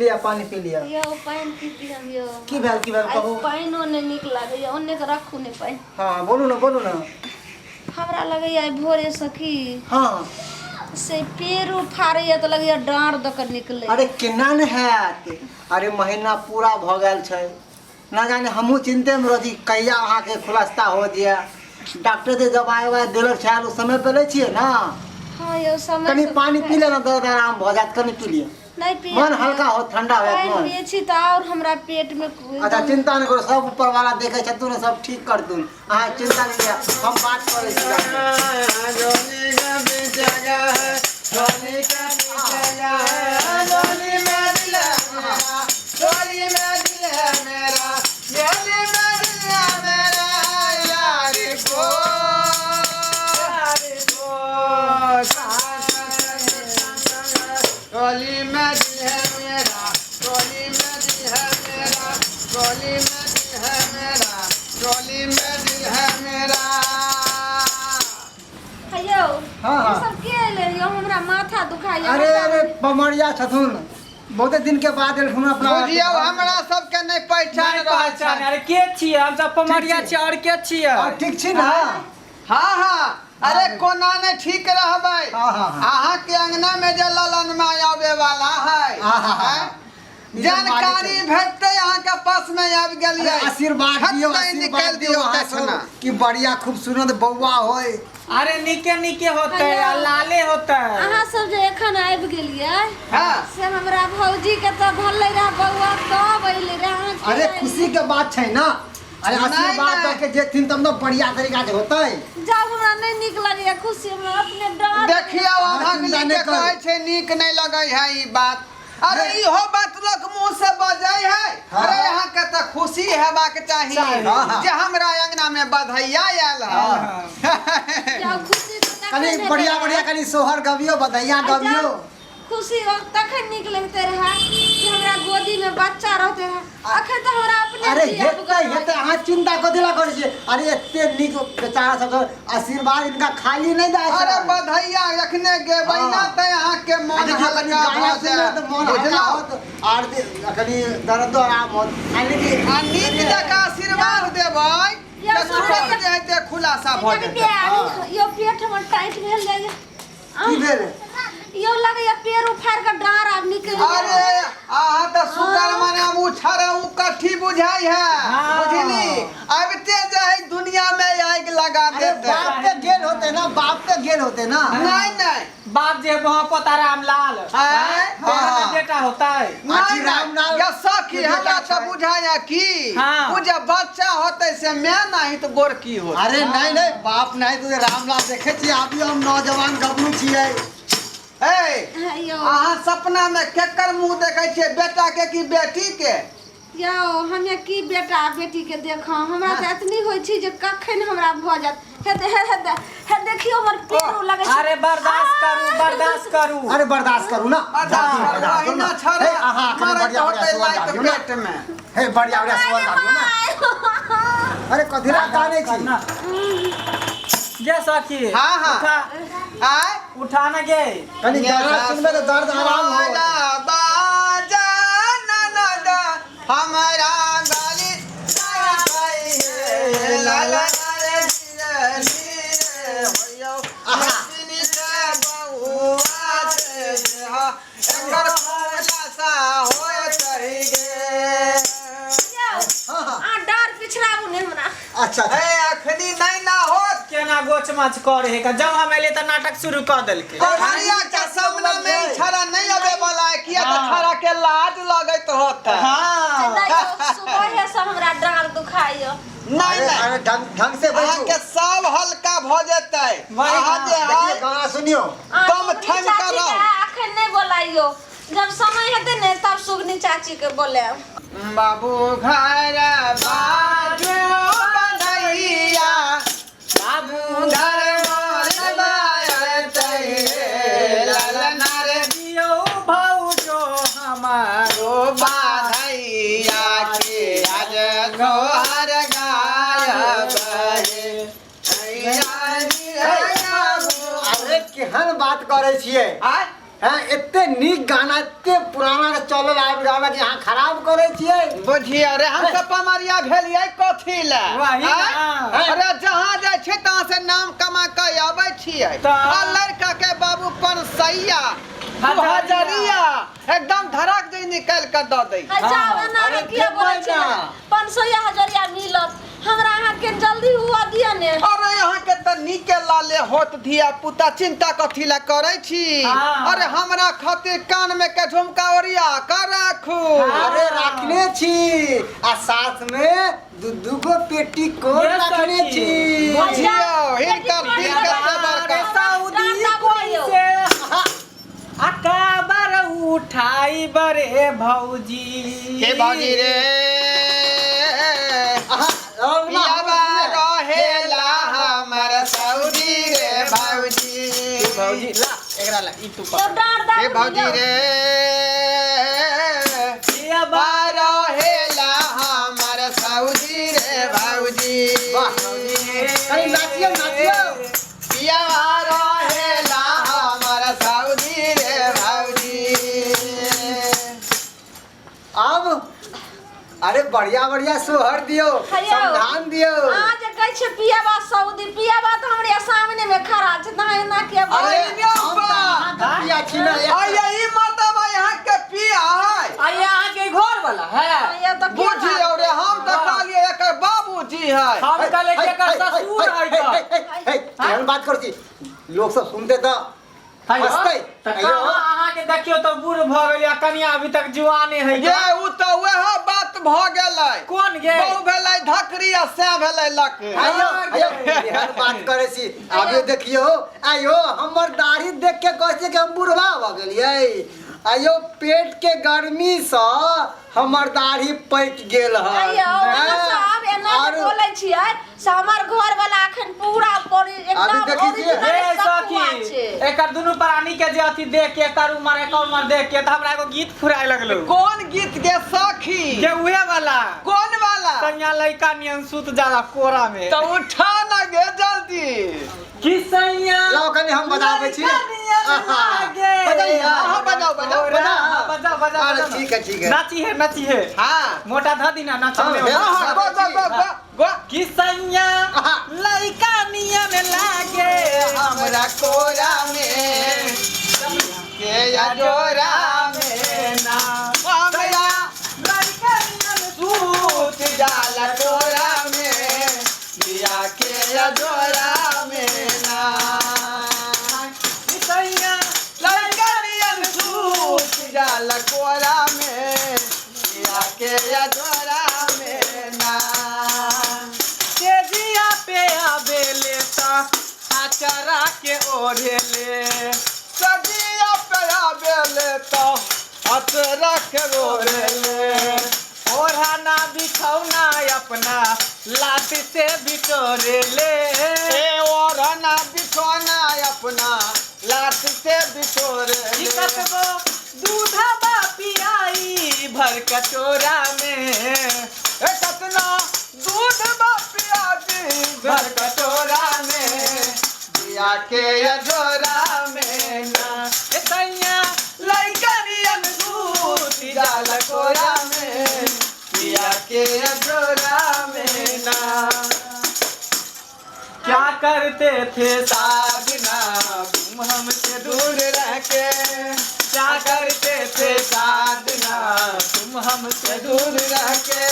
लिअ, पानि पी लिअ। यौ, पानि की पियब यौ? की भेल, की भेल? आइ कहू। पानिओ नहि नीक लागैया, ओन्ने के राखू ने पानि। हँ, बोलू ने, बोलू ने। हमरा लगैया आइ भोरेसँ की से पेरो फाड़ैया तऽ लगैया डाँड़ दऽ कऽ निकलै। अरे, केना ने हैत? अरे, महीना पूरा भऽ गेल छै ना, जाने हमहूँ चिन्तेमे रही कहिया अहाँके खुलास्ता हो जाए। डॉक्टर जे दवाइ उवाइ देलक छल, ओ समय पे लै छियै ने? हँ यौ, समय कनि से पानि पी ले ने, दर्द आराम भऽ जायत। कनि पी लिअ। नहि पियब। मन हल्का होत, ठंडा हो जायत। पानि मन पियै छी तऽ आओर हमरा पेटमे अच्छा, चिंता नहि करू, सब ऊपर वाला देखै छथुन, सब ठीक करथुन। अहाँ चिंता नहि लिअ, हम बात करै छी जाके। टोली में दिल है मेरा, टोली में दिल है मेरा, टोली में दिल है मेरा, टोली में दिल है मेरा। यौ। हाँ। ई सब के एलै यौ? हमरा माथा दुखाइया। अरे, अरे, पमरिया छथुन, बहुते दिन के बाद एलखुन अपना। बुझियौ, हमरा सबके नहि पहचान नहि रहल पहचान छै। अरे, के छियै? हम सब पमरिया छियै, और के छियै? और ठीक छी ने? हाँ, अरे, कोना नहि ठीक रहबै? हाँ, हाँ, हाँ। अहाँ के अंगना में जे ललन माय आवे वाला है, हाँ। हैं? जानकारी भेटते अहाँ के पास में आबि गेलियै। आशीर्वाद दियौ। खत नहीं आशीर्वाद निकालि दियौ दियौ अहाँ तखना। सब कि बढ़िया खूबसूरत बौआ होय। अरे, निके निके होते हेलो। आ लाले होते। अहाँ सब जे एखन आबि गेलियै से हमरा भौजी के तऽ भलै रहे बौआ, तब अइलै रहे। अहाँ की अरे, आबि खुशी के बात छै ना। अरे, नहीं, आशीर्वाद नहीं। दऽ के जेथिन तब ने बढ़िया तरीका से होतै। जाउ, हमरा नहि नीक लगैया खुशी में, अपने डर। देखियौ, अहाँ चिंता अभगली नहि के करू। कहै छै नीक नहि लगै है ई बात। अरे, इहो बात लोक मुंह से बजै है? अरे, अहाँ के तऽ खुशी हेबाक चाही चाही। हाँ। जे हमरा अंगना में बधैया आयल है। जाउ, खुशी तऽ तखन कनि हेतै बढ़िया रहे। बढ़िया कनि सोहर गबियो, बधैया आ जाउ, गबियो। खुशी हो तखन नीक लगते रहे कि हमरा गोदी में बच्चा रहते रहे। अखन तऽ हमरा अपने अरे, जिया हेतै, बुकल। हेतै, अहाँ चिंता कथी ला करै छियै? अरे, एते नीक बेचारा सब आशीर्वाद इनका खाली नहि जाइ छै। अरे, बधैया एखने गेबै ना तऽ अहाँ के आ मन देखियौ, कनि हल्का गाना भऽ सुनबै जायत, तऽ मन हल्का बुझलहुँ? होत आर कनि दर्दो आराम होत आ लेकिन आ नीक जकाँ आशीर्वाद देबै या तऽ तुरंत जे हेतै खुलासा भऽ कनि जेतै। बिहारी यो, पेट हमर टाइट भेल जाइए। की भेल? यो, लगैया पेड़ उफाड़ के डाँर आब निकलि गेल। अरे, अहाँ तऽ सुकर मने हम उछड़ उ कट्ठी बुझाइ है। बुझली, आबिते जे है दुनिया में आगि लगा अरे, देते। बाप के गेल होते ना, बाप के गेल होते ना। नहीं नहीं। बाप जे वहाँ पोता रामलाल। आँय? हाँ। बेटा होता है। नहीं आखिर नहीं रामलाल या सखी, के बेटा हमरा तऽ छै। बुझाया की उ जे बच्चा होते से मैं नहीं तऽ गोरकी होते। अरे नहीं नहीं, बाप नहीं तो रामलाल देखे छियै, अभी हम नौजवान गबरू छियै। ए, यौ। अहाँ सपना में केकर मुंह देखै छियै, बेटा के कि बेटी के? यौ, हमे की बेटा बेटी के देखो, हमरा तऽ एतनी होइ छै जे कखन हमरा भऽ जायत। हे दे, हे दे, हे देखियौ, हमर पेरो लगै छै। अरे, बर्दाश्त करू, बर्दाश्त करू। अरे, बर्दाश्त करू ना। बर्दाश्त करू, बर्दाश्त करू अहिना ना। छड़ा हे, अहाँ एखन मरैत बढ़िया बढ़िया होतै सोहर लाइट गाबियौ ना। पेट में। हे, बढ़िया बढ़िया सोहर गाबियौ ना। अरे, कथी ला कानै छी? ना गे सखी। हाँ। उठा। आय। उठा ना गे। कनि गाना सुनबै तऽ दर्द आराम हो। वाला बाजा ननद हमरा गाली है, ला ला रे धीरे होयौ मसिनी के बउआ छै हा, एकर खुलासा होयत गे। यौ, हाँ। अहाँ डाँर पिछड़ाबू ने हमरा। अच्छा अच्छा। ए, अखनी नहि ना होत। केना गोच माछ करे है का, जब हम एलियै तऽ नाटक शुरू कऽ देलकै। पढ़िया के सामना में ई छड़ा नहीं आवे वाला है, किया तो छड़ा के लाज लगैत होता। हाँ। नहि यौ, सुबहे से हमरा डाँर दुखाइयो। नहीं अरे नहीं। अरे, ढंग ढंग से अहाँ बैठू। के सब हल्का भ जेतै। वही अहाँ ना। जे देखियौ, है गाना सुनियौ। अहाँ दम सुगनी थामि कऽ चाची रहू। के अखन नहि बोलाइयो, जब समय हेतै ने तब सुगनी चाची के बोलायब। बाबू घर बाजू बधैया, बाबू घर मोर बाजतै रे, ललना रे। दियौ भौजो हमारो। ओ बाधैया के आज सोहर गायब हे। अरे, केहन बात करै छियै? आय। हैं एते नीक गाना एते पुराना के चलल आबि रहल कि अहाँ खराब करै छियै। बुझियौ रे, हम सब पमरिया भेलियै कथी लए? वही ना। आँय? अरे जहाँ जाइ छियै तहाँ से नाम कमा के आबै छियै। तऽ? आ लड़का के बाबू 500, 2000 एकदम धड़क दे निकालि के दऽ दै। अच्छा, एना अरे अहाँ किया बोलै देबै छियै? ना। 500 या हजरिया मिलत हमरा, अहाँके जल्दी हुआ दिअ ने। अरे यहाँ के तऽ नीके लाले होत धिया पुता, चिंता कथी ला करै छी? हाँ। अरे हमरा खातिर कान में के झुमका ओरिया कर राखू। अरे राखने छी आ साथ में दू दू गो पेटी कोट ये रखने सखी। छी। बुझियौ हिनकर दिल कते अरे बड़का। सऊदी कोई से अकाबर उठाई बरे भौजी। के भौजी रे? आहा, और ना पियाबा रहेला हमर सऊदी रे भौजी। भौजी ला, एकरा ला, ई तू तो पकड़। डाँट दाबू के भौजी दियौ। रे? पियाबा रहेला हमर सऊदी रे भौजी। वाह, कनी नाचियौ नाचियौ। पियाबा रहेला हमर सऊदी रे भौजी। अब अरे बढ़िया बढ़िया सोहर दियो, हैयौ। समझान दियो। अहाँ जे कहै छियै पियाबा सऊदी, पियाबा तऽ हमरे सामने मे खड़ा छै, तऽ अहाँ एना किया अरे बोलै? हम तऽ अहाँके पिया छी ना। आइए ई मर्दबा यहाँ के पिया है। आइए अहाँके घर वाला है। ये तऽ के बुझियौ रे, हम तऽ कहलियै एकर बाबूजी है। हम कहले कि एकर ससुर है। तऽ केहन बात करै छी, लोक सब सुनते तऽ हैयो, हँसतै। तऽ हैयो। कहाँ अहाँके देखियौ तऽ बूढ़ भऽ गेलियै आ कनिया अभी तक जुआने है। ये उ तऽ वएह बात भऽ गेलै। कोन गे? बहु भेलै धकरी आ सै भेलै लकड़ी। आइयो आइयो, एहन बात करै छी? अभी देखियौ, आइयो हमर दाढ़ी देख के कहै छै कि हम बुढ़वा भऽ गेलियै। आइयो पेट के गर्मी सँ हमर दाढ़ी पकि गेल हन। आइयो अहाँ सब एना जे आरो बोलै छियै से हमर घर वाला अखन पूरा परी एकदम देखै छियै? ओरिजिनल हे सखुआ सखी, छै। एकर दुनू प्राणी के जे अथी देख के, एकर उमर एकर उमर देख के तऽ हमरा एगो गीत फुराय लगलो। कोन गीत के सखी? के उहे वाला। कोन वाला? कन्या लड़का नियन सुत जाला कोरा में। तऽ उठा ना गे जल्दी। कि सैया लाओ कनी हम बजाबै छी। लड़का नियन लागे। बजाइए। अहाँ बजाओ, बजाओ, कोरा। बजाओ। बजाओ बजाओ। अरे बजाओ। ठीक है, ठीक है। नाची है, नाची है। हाँ। मोटा ध दीना नाचने हाँ, में। हाँ हाँ, गो गो गो गो गो। कि सैया आहा। लड़का नियन लागे हमरा कोरा में के अजोरा में ना। हमरा लड़का नियन सूत जाला कोरा में दिया के अजोरा में ना। कि सैया लड़का नियन सूत जाला कोरा में दिया के अजोरा में ना। तेजिया पे आबेले ता आचरा के ओढ़ेले। सदिया पे आबेले तो अतरा के रोरेले। ओढ़ाना बिछौना अपना लात से बिटोरेले। ए ओढ़ना बिछौना अपना लात से बिछोरे। ई कतबो दूधबा पियाई भर कटोरा में। ए कतना दूध बा पिया दी भर कटोरा में दिया के अजोरा में ना। ए सैया लइका नियन सूत जाला कोरा में दिया के अजोरा में ना। क्या करते थे साधना तुम हमसे दूर रह के, क्या करते थे साधना तुम हमसे दूर रह के,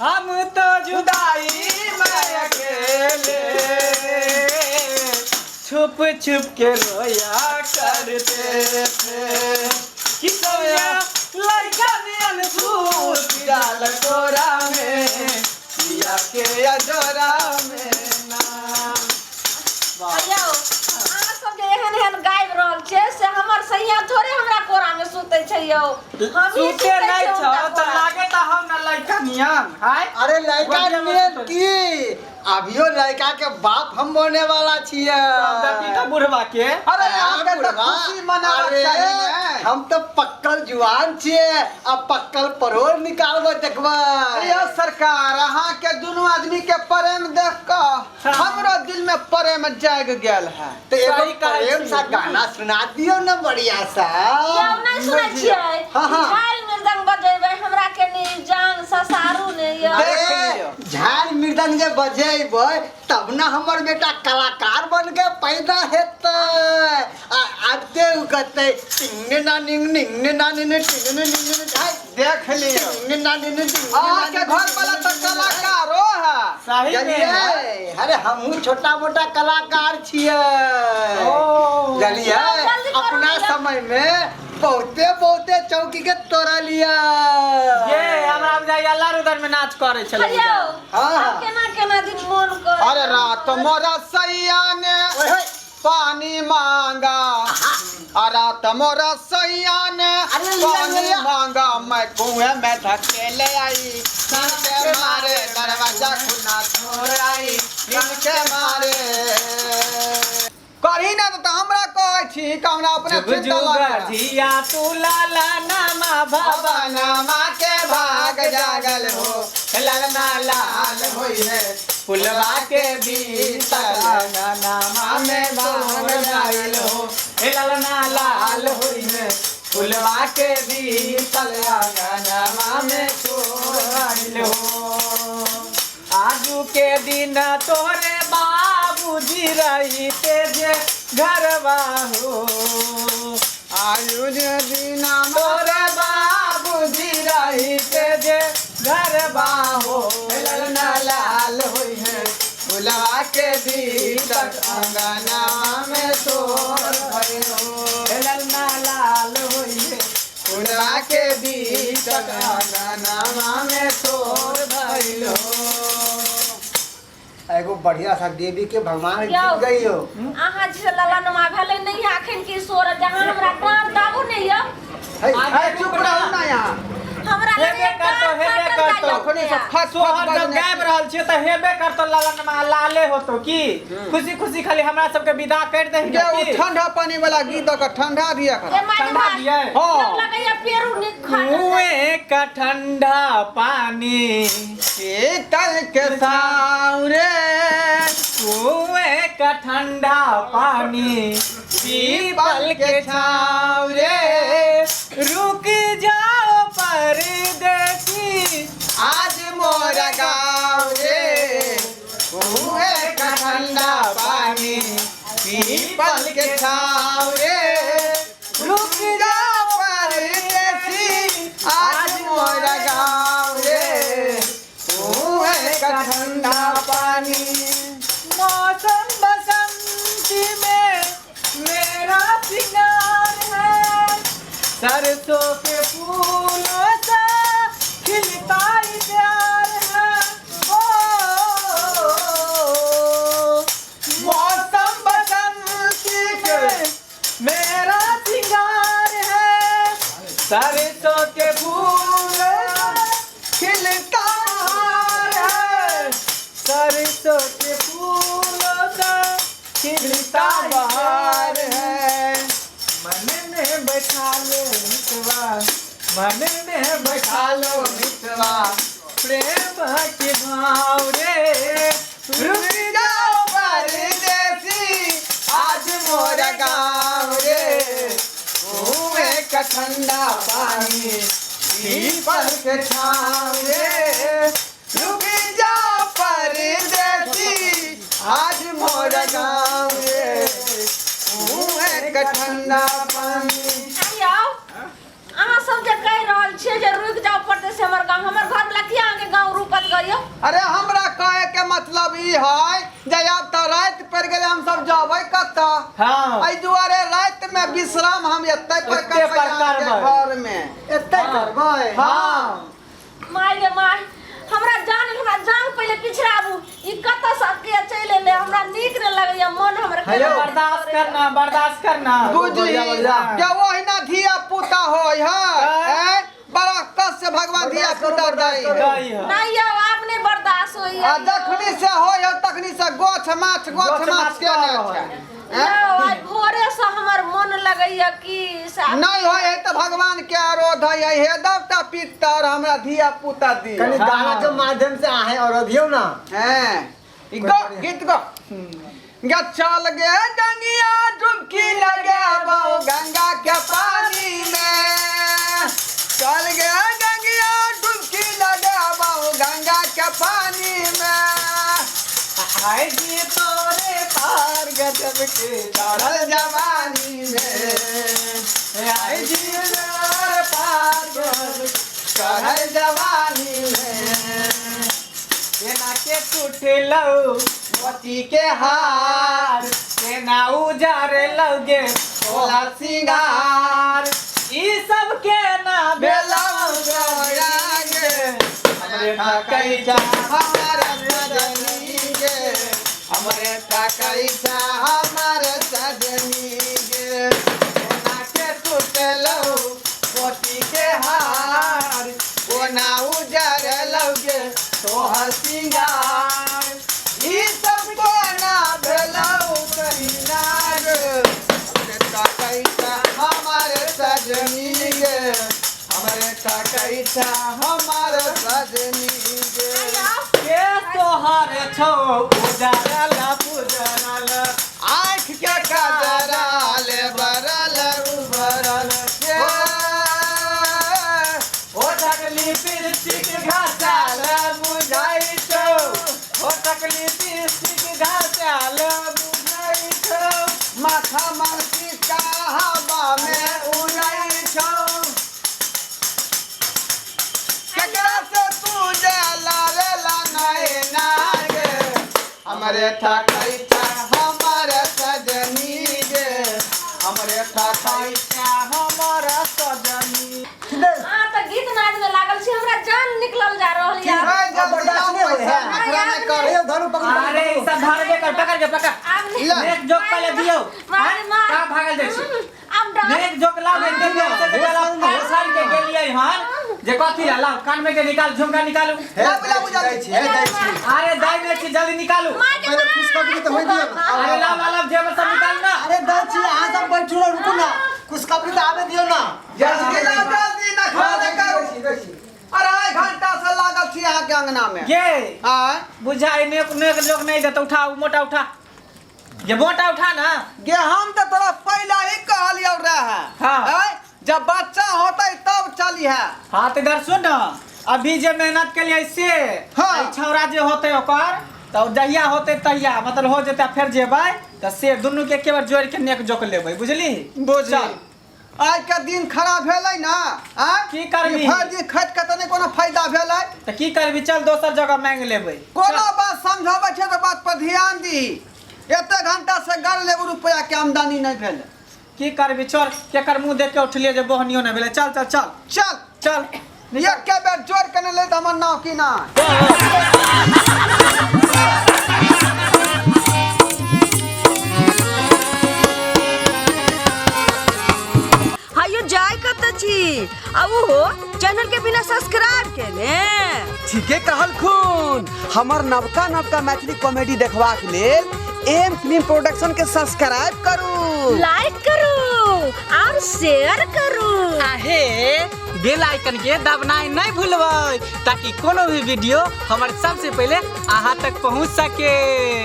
हम तो जुदाई में अकेले छुप छुप के रोया करते थे। कि सोया लड़का नियन सूत जाला कोरा में दिया के अजोरा में ना। आइयो अहाँ सब जे एहन एहन गाबि रहल छियै से हमर सैया थोड़े हमरा कोरा में सुतै छै यौ। हमही सुते सुतै नहीं छियै छौ हुनका तऽ कोरा। लागे तऽ हम ना लड़का नियन हाय। अरे लड़का गोदिया में नियन सुतल। की, अभियो लड़का के बाप हम बने वाला छियै। देखी तऽ बुढ़वा के। अरे यहाँ के तऽ बुढ़वा, खुशी मनाबक अरे, चाही ने। हम तऽ पक्कल जुआन छियै आ पक्कल परोड़ निकालबै देखबै। अरे यौ सरकार, अहाँ के दुनू आदमी के प्रेम देख कऽ हमरो दिल में प्रेम जाग गेल है। तो एगो सही कहै प्रेम छी। सा गाना सुना दियो ना बढ़िया सा। यौ नहि सुनै छियै? हाँ, हाँ। झाल मृदंग बजेबै हमरा के नि जान ससारू ने यौ। देख अरे, लियौ। झाल मृदंग जे बजेबै तब ना हमर बेटा कलाकार बन के पैदा हेतै आ आबते उगतै टिंग ना निंग निंग ना निंग टिंग निंग निंग झाल देख लियौ। टिंग ना निंग टिंग अहाँ के घर वाला तो कलाकारो है। सही में। जानलियै? अरे हमहूँ छोटा मोटा कलाकार छियै। ओ। जानलियै? जल्दी करू, अपना जल्दी। समय में बहुते बहुते चौकी के तोड़लियै। ये हमरा बुझाइया लार उधर में नाच करे छलै। यौ हाँ। आब केना केना दिन मोन कर। अरे रात मोरा सैया ने ओए होए, पानी मांगा, आ रात मोरा सैया ने अरे लिया, पानी लिया। मांगा, मैं कुएं में धकेले आई, नींद के मारे दरवाजा खुला छोड़ आई, नींद के मारे। करही ना तो हमरा कहै छी कि हमरा अपने जुग चिंता जुग लागल। जिया तू लाला नामा भवन भवनमा के भाग जागल हो, ललना लाल लाल होई है फुलवा के बीतल नामा में भाग जाइल हो, हे ललना लाल होई है फुलवा के बीतल नामा में तोड़ाइल हो। आजू के दिन तोरे बाबूजी रहिते जे घरवा हो, आयु जे दिना तोरे बाबूजी रहिते जे घरवा हो, ललना लाल होई है फुलवा के भीतर अंगना में तोड़ भइल हो, ललना लाल होई है फुलवा के भीतर अंगना में तोड़ भइल हो। एगो बढ़िया सा देवी के भगवान यौ। जीत गई हो। अहाँ जे ललनमा भेलै नहि अखन की सोर जहाँ हमरा डाँट दाबू नहि यौ। है, अरे चुप रहू ना यहाँ। हमरा हेबे लगैया करतौ, डाँट हेबे फाटल करतौ। जाइया। अखने से फट सोहर फट जब बजने। गाबि रहल छियै तऽ हेबे करतौ ललनमा लाले होतो की खुशी खुशी खाली हमरा सबके विदा कर दही गे ने ओ की? ठंडा पानी वाला गीत दऽ के ठंडा दिया कर। ए my ठंडा my, दियै। हाँ। लगैया पेरू नीक खा कुएं का ठंडा पानी शीतल के सावरे, कुएं का ठंडा पानी पीपल के छाँव रे, रुक जाओ परदेसी आज मोरा गाँव रे, कुएं का ठंडा पानी पीपल के छाँव रे, रुक जाओ परदेसी आज मोरा गाँव रे, कुएं का ठंडा पानी। मौसम बसंती में मेरा सिंगार है, सरसों के फूलों सा खिलता ही प्यार है। ओ मौसम बसंती के मेरा सिंगार है, सरसों के फूलों सा खिलता है, सरसों के फूलों सा खिलता बहार है। मन में बैठा लो मितवा, मन में बैठा लो मितवा प्रेम के भाव रे, रुक जाओ परदेसी आज मोरा गाँव रे, कुएं का ठंडा पानी पीपल के छाँव रे, रुक जाओ परदेसी आज मोरा गाँव रे, कुएं का ठंडा पानी। यौ अहाँ सब जे कहि रहल छियै जे रुकि जाउ परदेसी हमर गाँव, हमर घर वाला किया अहाँके गाँव रुकत गयो? अरे हमरा कहे के मतलब ई है जे अब तऽ राति पड़ि गेलै, हम सब जबै कतऽ? हाँ। एहि दुआरे राति में विश्राम हम एतै पर एतै पर करबै अहाँके करबै। घर में। एतै करबै। हाँ। माय गे my, हमरा जान हमरा जान पहिले पिछड़ाबू, ई कतऽ से के चलि एलै, हमरा नीक नहि लगैया मन हमर हेलो। केना बर्दाश्त करना, बर्दाश्त करना। बुझी बढ़िया, बढ़िया। के ओहिना धिया पुता होय है, हाँ। ऐं? बड़ा कष्ट से भगवान धिया बर्दाश्त करू, पुता बर्दाश्त दै करू। है। गई है। नहि यौ आब नहि बर्दाश्त होइया। आ जखनी से होय है तखनी से गोछ माछ गोछ गोछ माछ माछ केने कऽ छै। रहल। ऐं? यौ आइ भोरे से हमर मन लगैया कि से नहि होय है तऽ भगवान के आरोध है, हे देवता पितर हमरा धिया पुता दी। कनी हाँ। गाना के माध्यम से आहे और दियो ना। हैं। ई गो गीत गो गा चल गे गंगिया डुबकी लगाबो गंगा के पानी में चल गे गंगिया डुबकी लगाबो गंगा के पानी में आए जी तोरे पार गजब के चढ़ल जवानी में आए जी तोरे पार गजब चढ़ल जवानी में केना के टूटलौ मोती के हार केना उजारे लगे तोला सिंगार ई सब केना भेलौ भेलौ गे हमरे ठकैचा हमर सजनी गे हमरे ठकैचा हमर सजनी गे कोना के टूटलौ मोती के हार कोना उजरलौ गे तोहर सिंगार ई सब कोना भेलौ कहिना गे हमरे ठकैचा हमर सजनी गे हमरे ठकैचा हमर सजनी गे के तोहर छौ उजारल पुजरल आँख के कजरा ले बरल उबरल के ओ तकली पिरसिक घासाल बुझाइ छौ ओ तकली पिरसिक घासाल बुझाइ छौ माथा मरसी का हवा में उड़ै छौ केकरा से तू जे लाले लानाए नागे हमरे ठकैचा हमर सजनी गे हमरे ठकैचा हमर सजनी अहाँ तऽ गीत नाद में लागल छी, हमरा जान निकलल जा रहल या। अब बर्दाश्त नहीं होय है। नखरा नहि करू अरे धरू पकड़ू अरे ई सब धरबे कर पकड़ के पकड़ आब नहीं। ले। नेक जोक पहले दियौ मारे मार। का भागल जाइ छी आब डर। नेक जोक लाओ ने दे दे से लाओ साल के गेलियै हन जे कथी ला लाओ कान में के निकाल झुमका निकालू हे लाबू, लाबू, दै छी हे दै छी अरे दाई में छी जल्दी निकालू मार के पहिले मार। खुशखबरी तऽ होय दियौ ना। अरे लाओ लाओ लाओ जेवर सब निकालू ना अरे दै छी अहाँ सब बैठू ना रुकू ना खुशखबरी तऽ आबे दियौ ना जल्दी लाओ जल्दी नखरा हाँ, नहि दै करू छी, दै छी। अढ़ाई घंटा से लागल छी अहाँके अंगना में ये आँय बुझाई नेक नेक जोक नहीं देता उठा उ मोटा उठा ये मोटा उठा ना गे हम तऽ तोरा पहले ही कहलियौ रहे हाँ। आँय जब बच्चा होतै तब चली है हाँ तो इधर सुन ना अभी जे मेहनत के लिए से हाँ। ई छौड़ा जे होते ओकर तो जहिया होते तहिया मतलब हो जेते फिर जेबै तो से दुनू के एके बार जोड़ के नेक जोक लेबै बुझली बुझली चल। आइ के दिन खराब भेलै ना आँय की करबही? ई भरि दिन खटि के तऽ नहि कोनो फायदा भेलै तो की करबी चल दोसर जगह मांग लेबै कोनो बात समझाबै छै तऽ बात पर ध्यान दीही एते घंटा से गड़ लेबू रुपया के आमदनी नहि भेलै की करबी चल केकर मुंह देख के उठलिए जे बोहनियो नहि भेलै चल चल चल चल चल एके बेर जोड़ के नहि ले तऽ हमर नाव की ना हायो जाय कत छी आ ओहो चैनल के बिना सब्सक्राइब केने। ठीके कहल खून हमर नवका नवका मैथिली कॉमेडी देखबाक लेल एम फिल्म प्रोडक्शन के सब्सक्राइब करू, लाइक करू और शेयर करू। आहे बेल आइकन के दबनाइ नहीं भूलबै ताकि कोनो भी वीडियो हमर सबसे पहले अहाँ तक पहुँच सके।